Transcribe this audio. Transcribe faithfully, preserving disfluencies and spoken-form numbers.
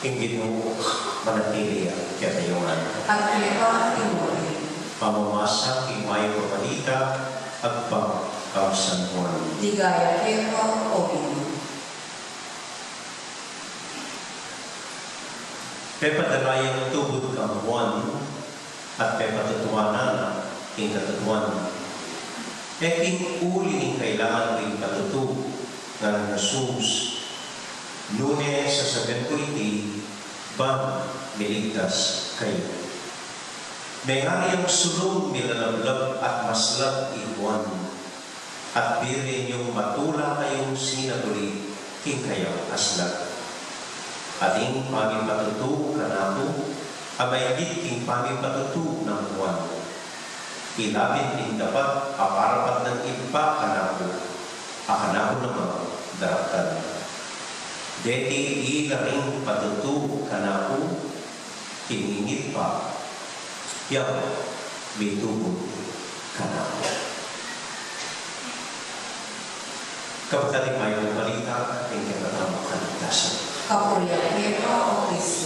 Ing Ginu manatili ya katamu ngan. At keka mu rin. Pamamasa king Mayap a Balita agpang kang San Juan. Ligaya keka, O Ginu. Pepadala yang tubud kang Juan, at pepatutuan na king katutuan. E king uli ning kailangan ring patutu, nganang Jesus, nune sasabian ku iti, ban miligtas kayu. Mengari yang sulung milalablab at maslag i Juan, at bire yung matula kayung sinatuli king kayang aslag. Ating pamipatutu kanaku a maigit king pamipatutu nang Juan. Ila pin ing dapat a parapat nang Ibpa kanaku, a kanaku naman daraktan. Deti ila ring patutu kanaku, king Ibpa yang mitubud kanaku. Kapatad, ing Mayap a Balita ning kekatamung kaligtasan. Kapurian keka, O Kristu.